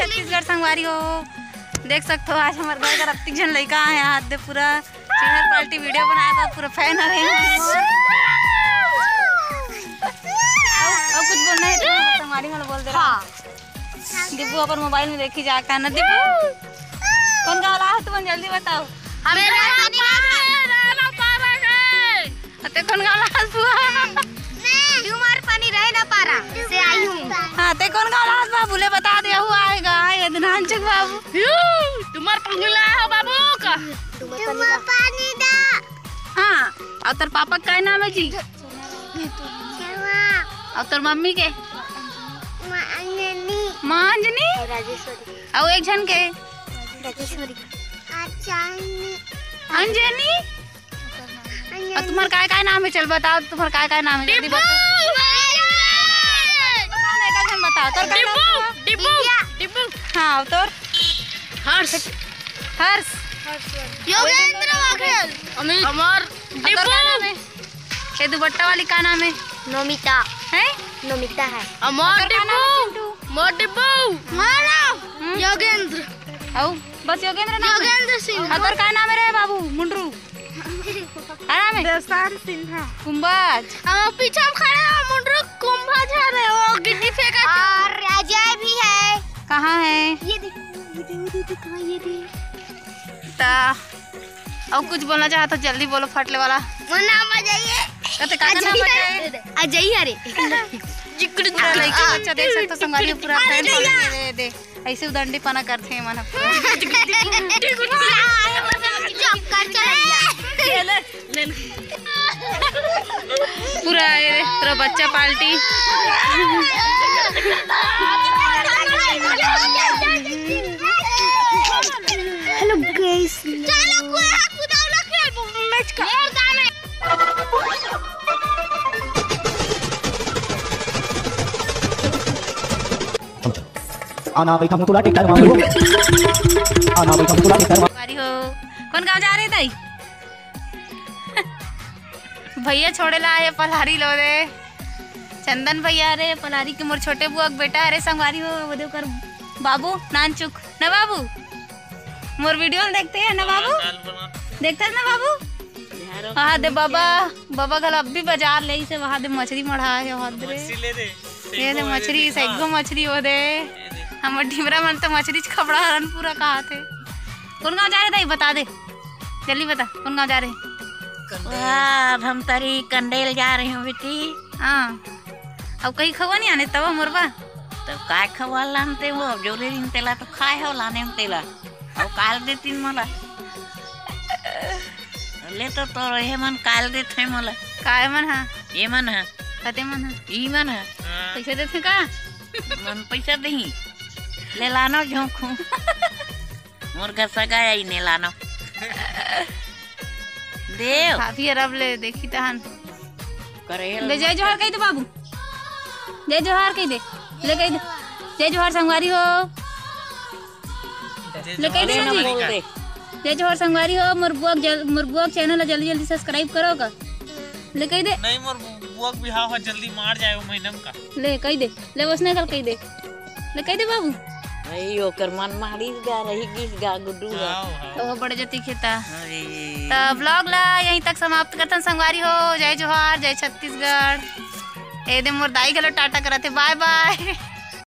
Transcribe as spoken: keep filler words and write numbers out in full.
छत्तीसगढ़ संगवारी हो, देख सकथो आज हमर घर कर अतिक झन लइका आए हाथ दे पूरा चेहर पार्टी वीडियो बनाए बर पूरा फैन हरे। अउ, अउ कुछ बोलना है तो संगवारी मन बोल दे रहा। हाँ। दिब्बू अपन मोबाइल में देखी जा का ना दिब्बू। कौन गाँव ला है तुमन जल्दी बताओ। हम अते कौन गाँव ला हस बुआ? डूमर पानी रहे ना पारा से आई हूँ। हाँ, ते कौन गाँव ला हस बाबू? ले बता दे, अहू आएगा, आए दिन हंचुक बाबू। यू, डूमर पानी ला हो बाबू का? डूमर पानी दा। हाँ, अउ तोर पापा का नाम है जी? अउ तोर मम्मी के? माँ अंजनी। माँ अंजनी? राजेश्वरी। अउ एक झन के? राजेश्वरी। अंजनी। अउ तुम्हार काय काय नाम है? चल बताओ, तुम्हार काय काय नाम है? जल्दी बताओ। बताओ ना, एक झन बताओ। तोर काय नाम है? डिब्बू, डिब्बू। हाँ, अउ तोर? हर्ष। हर्ष। योगेंद्र वाघेल। अमित। अमर। अउ तोर काय नाम है? ये दुपट्टा वाली का नाम है? नोमिता। है? नोमिता है। अमर अउ तोर का नाम है, डिब्बू। चिंटू? मोर डिब्बू। हमारा नाम हम्म। योगेंद्र। अउ बस योगेंद्र नाम है? योगेंद्र सिंह। अउ तोर का नाम है रे बाबू? मुंडरू। का नाम है? देवसान सिन्हा। कुंभज। अउ पीछे में खड़े हैं मुंडरू कुंभज है रे, वो गिट्टी फेंका। और अजय भी है। कहाँ है? ये देख, ये देख, ये देख, ये देख, हाँ, ये देख। ता अउ कुछ बोलना चाहत हो, जल्दी बोलो, फट ले वाला। मोर नाम अजय है। कहते काका नाम अजय है? अजय है रे। पूरा लइका बच्चा देख सकथो संगवारी, पूरा अजय फैन है। फॉलोइंग दे दे। ऐसे उदंडी पना करथे मन ह। पूरा ये रे, पूरा बच्चा पार्टी। हेलो गाइस। चलो कोई हाथ उठाओ ना, खेल मैच का। आना बैठा हूँ तुला टिकट मांगू। आना बैठा हूँ तुला टिकट मांगू। संगवारी हो, कौन गाँव जा रहे दाई? भैया छोड़े ला हे पलारी लो रे। चंदन भैया रे, पलारी के मोर छोटे बुआ के बेटा रे संगवारी हो, वो दे ओकर बाबू नानचुक ना बाबू, मोर वीडियो ल देखते हैं ना बाबू, देखते हैं ना बाबू। वहाँ दे बाबा, बाबा घला अभी बाजार ले से वहाँ दे मछली मढ़ा है वहाँ दे। मछली ले दे। ये दे मछली, सैगो मछली हो दे। हमर ढिमरा मन तो मछली च खबड़ा हरन पूरा कहा थे। कौन गाँव जा रहे दाई, बता दे, जल्दी बता, कौन गाँव जा रहे? वाह, धमतरी कंडेल जा रहे हो बेटी। हाँ, अब कहीं खवा नहीं आने तब मोरबा। तब काय खवा लानते वो, अब जोरे दिन तेला तो खाए हो लाने में तेला। अब काल देतीन मोला। ले तो तोर हे मन काल देत हे मोला। काय मन हा? ये मन हा। कते मन हा? ई मन हा। पैसा देथे का? मन पैसा देही। ले लानो झोंकू। मोर घर सगा आई ने लानो। देव। भाभी अरब ले देखी तहन। करे ले जय जोहार कहि दे बाबू। जय जोहार कहि दे। ले कहि दे। जय जोहार संगवारी हो। ले कहि दे ना जी। जय जोहार संगवारी हो, मोर बुआ के जल-, मोर बुआ के चैनल ला जल्दी जल्दी सब्सक्राइब करो का। ले कहि दे। नहीं, मोर बु-, बुआ के बिहाव ह जल्दी मार जाए वो महीना में का। ले कहि दे। ले वसने कल कहि दे। ले कहि दे बाबू। भाई ओकर मन मारिस गा रही गिस गा गुड्डू गा। हाव, हाव। ओहो बड़े जती खेता। अरे। त व्लॉग ला यहीं तक समाप्त करथन संगवारी हो। जय जोहार, जय छत्तीसगढ़। ए दे मोर दाई घलो टाटा करत हे, बाय बाय।